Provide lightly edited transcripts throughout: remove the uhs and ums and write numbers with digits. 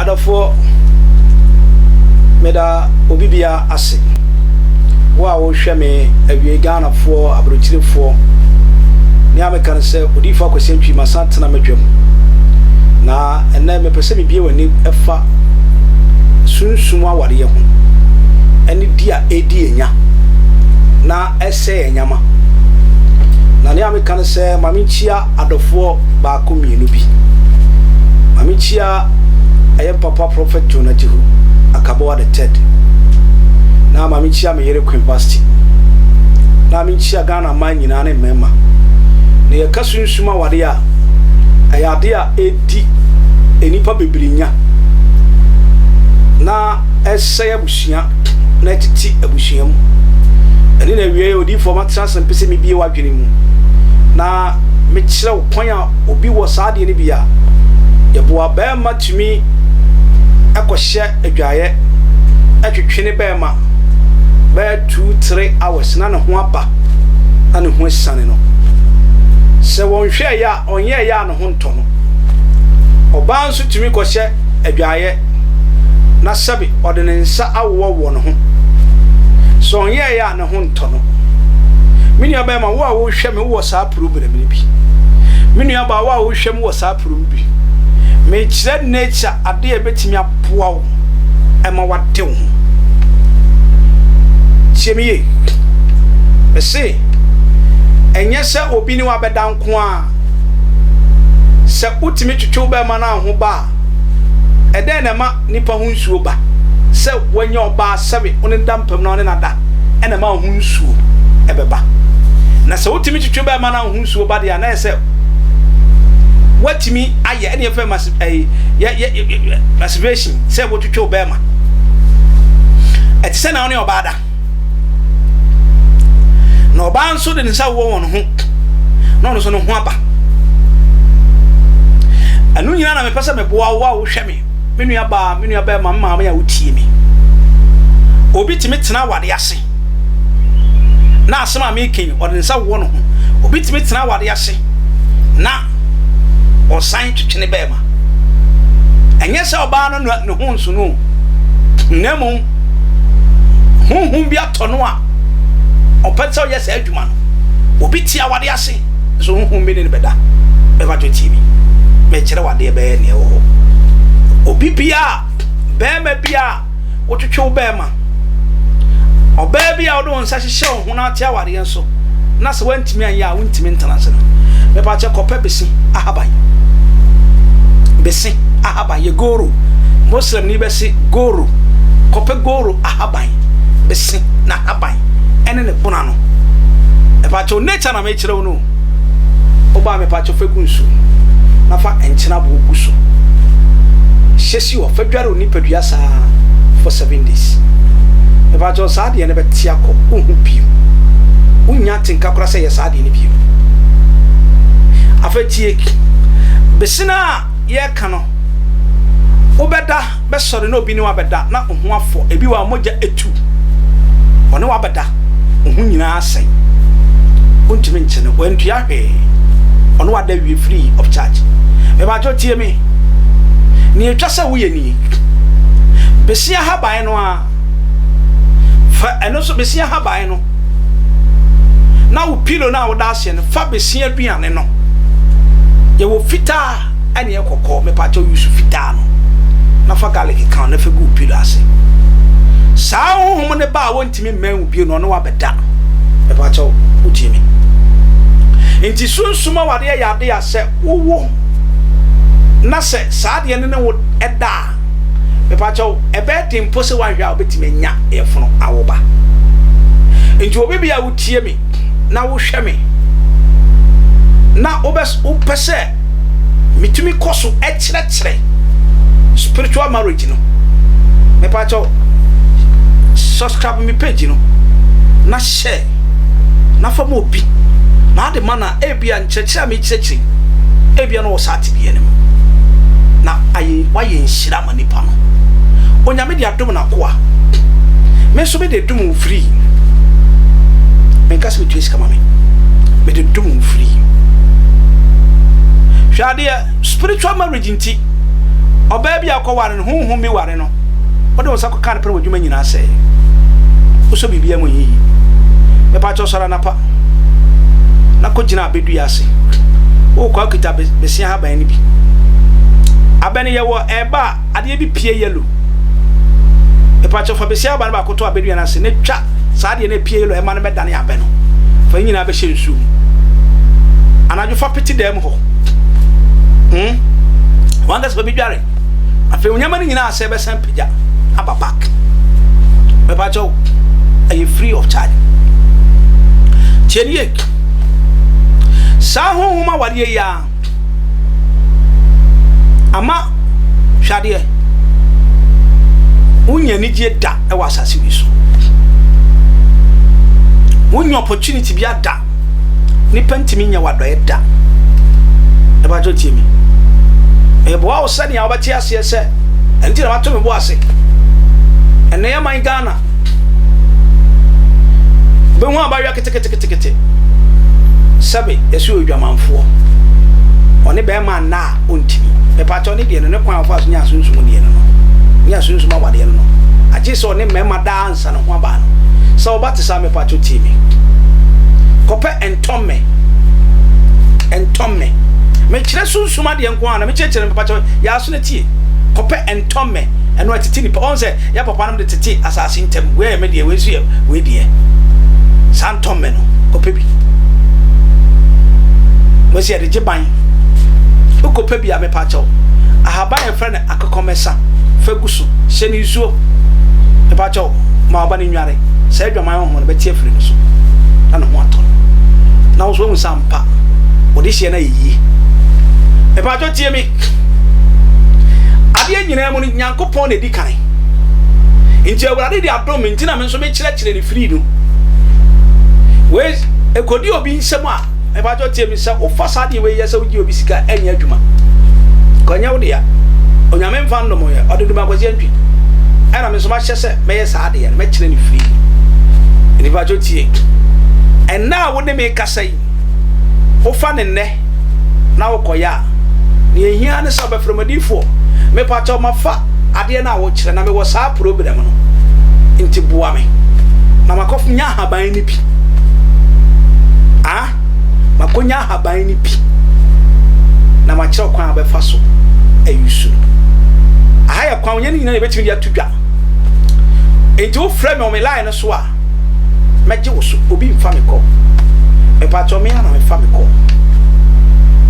Adɔfoɔ, meda obi biara ase. Wo a wohwɛ me awiei Ghanafoɔ, aburokyirefoɔ, nea meka ne sɛ Odiyifoɔ Akwasi Antwi masan tena m'adwam. Na ɛnnɛ mepɛ sɛ mebue w'ani fa sunsum awareɛ ho ɛne di a ɛredi anya na ɛsɛe anyama. Na nea meka ne sɛ ma menkyia adɔfoɔ baako mmienu bi. Ma menkyia ɛyɛ me papa Prophet John Ajihu Akaboa the third. Na ma menkyia me yere Queen Vasti. Na menkyia Ghana man nyinaa ne mmarima. Na yɛka sunsum awadeɛ a, ɛyɛ adeɛ a ɛdi nnipa bebree nya na ɛsɛe abusua na ɛtete abusua mu. Ɛne na awiei odiyifoɔ matena ase mpɛ sɛ mebie w'adwene mu na mekyerɛ wo kwan a obi wɔ saa adeɛ no bi a yɛboa bɛrima tumi kɔhyɛ adwaeɛ twetwe ne bɛrima bɛyɛ 2 3 hours na ne ho aba na ne ho asiane no. Sɛ wɔnhwɛeɛ a ɔnyɛeɛ a ne ho ntɔ no. Ɔbaa nso tumi kɔhyɛ adwaeɛ na sɛbe ɔde ne nsa awowɔwowɔ ne ho. Sɛ ɔnyɛeɛ a ne ho ntɔ no. Me nua bɛrima wo a wohwɛ me wowɔ saa problem no bi. Me nua baa wo a wohwɛ me wɔ saa problem bi. Mekyerɛ nature ade a ɛbɛtumi aboa wo ɛma wade wo ho. Tie me yie. Mese ɛnyɛ sɛ obi ne wo abɛda nko a sɛ wotumi twetwe wo bɛrima no a ho ba a, ɛdɛn na ɛma nipa ho nsuo ba? Sɛ wanya ɔbaa sɛbe wo ne da mpam na wo ne no ada ɛna ɛma wo ho nsuo ɛbɛba. Na sɛ wotumi twetwe bɛrima no a wo ho nsuo ba deɛ a, na ɛyɛ sɛ woatumi ayɛ ɛne yɛfrɛ mas ɛyi yɛ yɛ yɛ masturbation sɛ wotwetwe wo bɛrima. Ɛte sɛ na wo ne ɔbaa da. Na ɔbaa nso de ne nsa wowɔ wɔn ho na ɔno nso ne ho aba. Ɛno nyinaa na mepɛ sɛ meboa wo a wohwɛ me, me nua baa, me nua bɛrima, me maame a wotie me. Obi tumi tena awade ase na asɛm a meka yi ɔde ne nsa wowɔ ne ho. Obi tumi tena awade ase na ɔsan twetwe ne bɛrima. Ɛnyɛ sɛ ɔbaa no ne ho nso no, na mmom honhom bi atɔ no a ɔpɛ sɛ ɔyɛ saa adwuma no. Obi te awade ase nso honhom bi ne no bɛda. Bɛfa to tie mi. Mekyerɛ wadeɛ bɛyɛ nea ɛwɔ hɔ. Obi bia bɛrima bi a wotwetwe wo bɛrima, ɔbaa bi a wode wo nsa hyehyɛ wo ho na ate awadeɛ nso na sɛ woantumi anyɛ a wontumi ntena ase no, mepa kyɛ kɔpɛ bese ahaban. Bese ahaban yɛ goro. Muslim ni bɛse goro. Kɔpɛ goro ahaban, bese na ahaban ɛne ne bona no. Mepa kyɛ nature na mekyerɛ wo no. Wobaa mepa kyɛ fa gu nsu na fa nkyena bo gu so. Hyɛ si hɔ fa dware wo nipadua saa for 7 days. Mepa kyɛ saa deɛ no bɛte akɔ, wonhu bio. Wonnya atenka koraa sɛ yɛ saa deɛ no bio. Afei tie, bese no a yɛreka no, wobɛda bɛsɔre na obi ne wo abɛda na wo ho afɔ, ebi wɔ a mogya etu, ɔne wo abɛda, wo ho nyinaa asɛe, wontumi nkye no, wantua hwee, ɔne wo ada wie free of charge. Mepakyɛw tie me, nea etwa sɛ woyɛ nie, bese ahaban no a, fa ɛno nso bese ahaban no, na wo pillow no a woda aseɛ no, fa bese aduane no, yɛwɔ fitaa ɛne yɛ kɔkɔɔ, mepakyɛw use fitaa no, na fa garlic ka ho na fa gu wo pillow ase. Saa honhom no ba a wɔntumi mmɛn wo bio no, ɔne wo abɛda. Mepakyɛw, wotie me? Nti sunsum awadeɛ yɛ ade a sɛ wowo na sɛ saa adeɛ no ne wo da a, mepakyɛw, ɛbɛyɛ den mpo sɛ woanhwɛ a wobɛtumi anya yɛfono awo ba. Nti obi bi a wotie me na wohwɛ me na wobɛ wopɛ sɛ metumi kɔ so kyerɛkyerɛ spiritual marriage no, mepakyɛw, subscribe me page no na share na fa ma obi na ade ma na ebia nkyerɛkyerɛ a mekyerɛkyerɛ ebia na wɔ saa tebea no mu na ayɛ wayɛ nhyira ma nipa no. Onyame de adom n'akoa, me nso mede dom wo free. Menka sɛ metua sika ma me, mede dom wo free. Hwɛ adeɛ, spiritual marriage nti Ɔbaa bi a ɔkɔware no, honhom bi ware no, wode wo nsa kɔka no pɛ na w'adwuma nyinaa sɛe. Wosɔ biribiara mu ɛnyɛ yie. Mepakyɛw sɔre anapa na kɔgyina abɛdua ase. Wokɔ a wokita besia ahaban no bi. Abɛ no yɛwɔ ɛɛba a adeɛ bi pie yellow. Mepakyɛw fa besia ahaban no baako to abɛdua no ase na twa saa adeɛ no epie yellow ɛma no bɛdane abɛ no. Fa ne nyinaa bɛhyɛ nsuo mu. Anadwo fa pete dan mu hɔ. Hmm? Wankasa fa bi dware. Afei nneɛma no nyinaa sɛ bɛsan pagya aba back. Mepakyɛw ɛyɛ free of charge. Tie nie. Saa honhom awadeɛ yi a ama hwɛ adeɛ wonya anigyeɛ da wɔ asase wei so. Wonya opportunity bi ada. Nipa ntumi nyɛ wadɔeɛ da. Mepakyɛw tie me. Meboa wo sɛnea wobɛte aseɛ sɛ ɛnti na mato me bo ase. Ɛnɛ yɛ man Ghana. Bɛhu abayewa keteketekete. Sɛbe yɛsɛ odwamanfoɔ. Ɔne bɛrima nna a ɔntumi. Mepakyɛw ne deɛ no ne kwan a ɔfa so nya asunsum deɛ no no. Nya asunsum awadeɛ no no. Agye sɛ ɔne mmarima daa ansa ne ho aba no. Sɛ ɔba te saa mepakyɛw tie me. Kɔpɛ ntɔmmɛ. Ntɔmmɛ. Mekyerɛ sunsum adeɛ nko ara na mekyerɛkyerɛ no mepakyɛw yɛ aso na tie. Kɔpɛ ntɔmmɛ. Ɛno ɛtete nipa. Ɔn sɛ yɛ papa nom de tete asase ntam. Wei yɛ me deɛ, wei nso yɛ wei deɛ. Saa ntɔmmɛ no, kɔpɛ bi. Mo sɛ yɛde gye ban. Wokɔpɛ bi a mepakyɛw. Ahaban a yɛfrɛ no akokɔmɛsa fa gu so. Hyɛ no nsuo. Mepakyɛw, ma ɔba no nnware. Saa adwaman honhom no bɛte afiri no so na ne ho atɔ no. Na wo nso woahu sɛ ampa wode hyeɛ no ayɛ yie. Mepakyɛw tie me. Adeɛ nyinaa mu no, Nyankopɔn na ɛdi kan. Nti Awurade de adom me nti na me nso mekyerɛkyerɛ ne firi no. Wei ɛkɔdi obi nsam a, mepakyɛw tie me, sɛ wofa saa adeɛ wei yɛ sɛ wogye obi sika ɛnyɛ adwuma. Kɔnyɛ wo dea. Onyame mfa nnom yɛ, ɔde dom Akwasi Antwi. Ɛna me nso mahyɛ sɛ mɛyɛ saa adeɛ no, mɛkyerɛ ne firi. Nti mepakyɛw tie. Ɛnnɛ a wo ne me kasa yi, wofa ne nnɛ na wokɔyɛ a, nea ehia ne sɛ wobɛfrɛ me odiyifoɔ. Mepakyɛw mafa adeɛ no a wokyerɛ na mewɔ saa problem no nti boa me na makɔ nya ahaban no bi. Ah, makɔnya ahaban no bi na makyerɛ kwan a wobɛfa so ayusu no. Aha yɛ kwan, nyɛ ne nyinaa na yɛbɛtumi de ato dwa. Nti wofrɛ me wɔ me line no so a, mɛgye wo so. Obi mfa me kɔ. Mepakyɛw me ara na mefa me kɔ.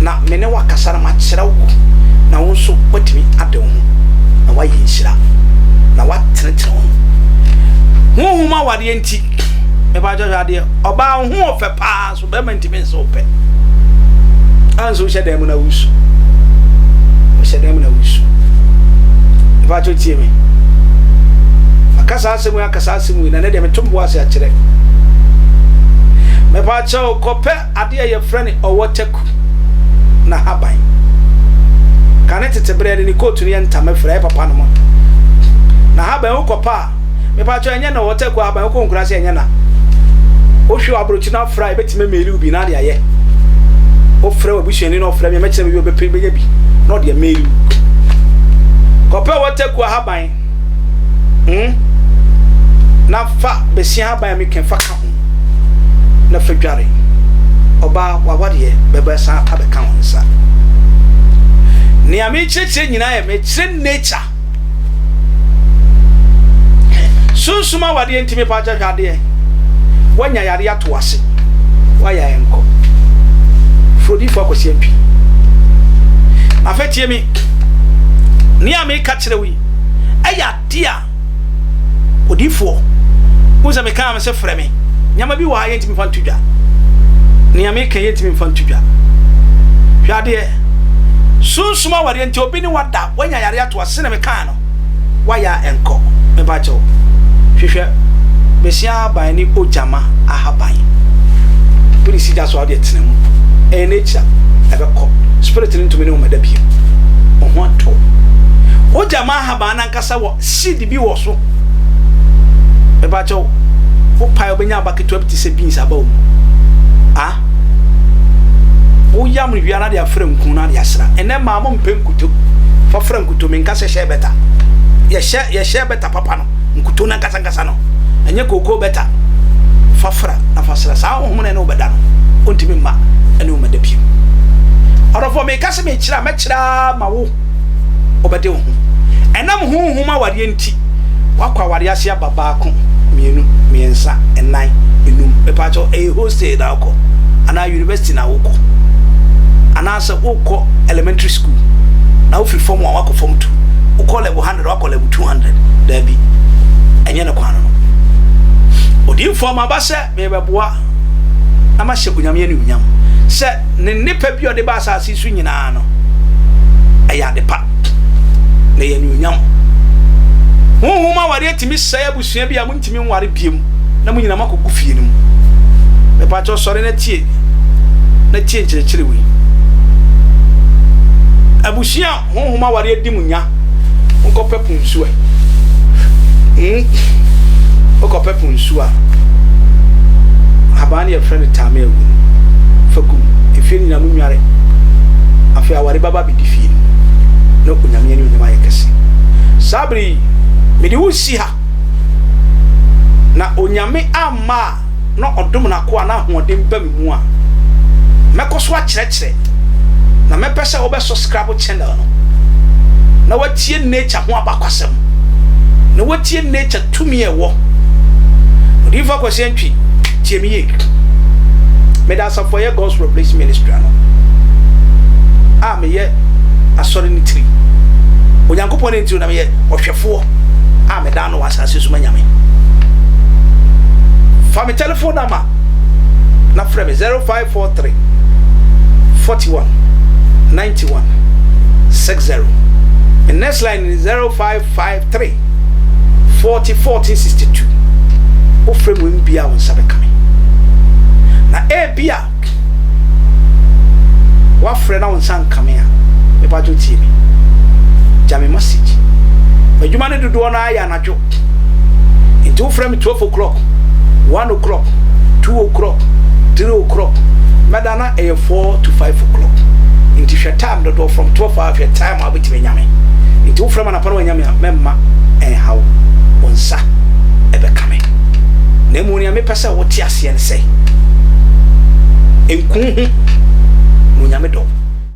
Na me ne wo akasa na makyerɛ wo na wo nso woatumi ade wo ho na woayɛ nhyira na woatenetene wo ho. Honhom awadeɛ nti, mepakyɛw hwɛ adeɛ, ɔbaa wo ho ɔfɛ paa so bɛrima ntumi nse wo pɛ. Anso wohyɛ dan mu na wosu. Wohyɛ dan mu na wosu. Mepakyɛw tie me. Maka saa asɛm yi aka saa asɛm yi na ne deɛ meto mbo ase akyerɛ. Mepakyɛw kɔpɛ adeɛ a yɛfrɛ no ɔwɔ taku na haban. Kane tete berɛ de ne kootu no yɛ ntama fira yɛ papa no mo. Na haban wokɔpɛ a mepakyɛw ɛnyɛ na ɔwɔ taku ahaban wokɔ nkura sɛ ɛnyɛ na. Wohwɛ aburokyi no afra a ebɛtumi ameeli wo bi na ade ayɛ. Wofrɛ w'abusuani na ɔfrɛ me mɛkyerɛ me bi ɔbɛpɛ bɛnya bi na ɔde ameeli wo. Kɔpɛ ɔwɔ taku ahaban. Hmm? Na fa besia ahaban a meka fa ka ho na fa dware. Ɔbaa w'awadeɛ bɛbɛsan abɛka wo nsa. Nea mekyerɛkyerɛ nyinaa yɛ mekyerɛ nature. Sunsum awadeɛ nti mepa kyɛ hwɛ adeɛ. Woanya yareɛ ato ase. Woayɛ a ɛnkɔ. Frodifo Akwasi Antwi. Na afei tie me. Nea meka kyerɛ wo yi ɛyɛ adeɛ a odiyifoɔ wohu sɛ mekaa me sɛ frɛ me nneɛma bi wɔ ha yɛntumi mfa nto dwa nea meka yɛntumi mfa nto dwa hwɛ adeɛ sunsum awadeɛ nti obi ne wada wanya yare ato ase na mekaa no wayɛ a ɛnkɔ mepa kyɛw hwehwɛ besia ahaban ne ogyama ahaban wode si gya so a wode tena mu ɛyɛ nature ɛbɛkɔ spirit no ntumi ne wo mɛda bio wo ho atɔ ogyama ahaban no ankasa wɔ seed bi wɔ so mepa kyɛw wopae wobɛnya aba ketewa bi te sɛ beans aba wɔ mu a woyam no wie na de afra nku na de asra ɛnɛ maa mo mpɛ nkuto fa. Fa fra nkuto, menka sɛ hyɛ bɛta. Yɛhyɛ yɛhyɛ bɛta papa no, nkuto no ankasa ankasa no, ɛnyɛ kookoo bɛta. Fa fra na fa sra. Saa honhom no ɛne wo bɛda no, ɔntumi mma ɛne wo mmɛda bio. Ɔdɔfoɔ, meka sɛ mekyerɛ a, mɛkyerɛ ara ma wo wobɛde wo ho. Ɛnam honhom awareɛ nti, woakɔ awareɛ ase aba baako, mmienu, mmiɛnsa, nnan, nnum. Mepaakyɛw, ɛyɛ hostel na wokɔ anaa university na wokɔ? Anaasɛ wokɔ elementary school na wofiri form one wakɔ form two, wokɔ level 100 wakɔ level 200? Daabi, ɛnyɛ ne kwan no no. Odiyifoɔ maba sɛ merebɛboa na mahyɛ Onyame anuonyam sɛ ne nnepa bi a ɔde ba asase so nyinaa no, ɛyɛ ade pa na ɛyɛ anuonyam. Honhom awareɛ tumi sɛe abusua bi a montumi nware biom na mo nyinaa moakɔgu fie no mu. Mepakyɛw sɔre na tie na tie nkyerɛkyerɛ wei. Abusua a honhom awareɛ di mu nya, monkɔpɛ po nsu ɛ. Hmm? Wokɔpɛ po nsu a, haban no yɛfrɛ no taame awu no, fa gu mu. Efie no nyinaa monware. Afei aware bɛba abɛdi fie no mu, na Onyame anuonyam ayɛ kɛse. Saa bere yi, mede wo resi ha, na Onyame amma a na ɔdom n'akoa na ahoɔden ba me mu a, mɛkɔ so akyerɛkyerɛ, na mɛpɛ sɛ wobɛ subscribe channel no, na watie nature ho abakwasɛm, na watie nature tumi a ɛwɔ. Odiyifo Akwasi Antwi, tie me yie. Meda asafo a ɛyɛ God's Revelation Ministry ano, a meyɛ asɔre no tiri. Onyankopɔn ne ntiri na meyɛ ɔhwɛfoɔ a meda ano wɔ asase so ma Nyame. Fa me telephone number na frɛ me 0543 41 91 60. Me next line is 0553 40 14 62. Wofrɛ mu mbia wo nsa bɛka me. Na ebia wafrɛ na wo nsa nka me a, mepatwo tie me. Gya me message. M'adwuma no dodoɔ no ara yɛ anadwo. Nti wofrɛ me 12 o'clock, 1 o'clock, 2 o'clock, 3 o'clock, mɛda na ɛyɛ 4 to 5 o'clock. Nti hwɛ time dodoɔ from 12 a hwɛ time a wobɛtumi anya me. Nti wofrɛ me anapa na wanya me a, mɛmma ɛnha wo. Wo nsa ɛbɛka me. Na mmom nea mepɛ sɛ wote aseɛ ne sɛ, nku ho na Onyame dɔ wo.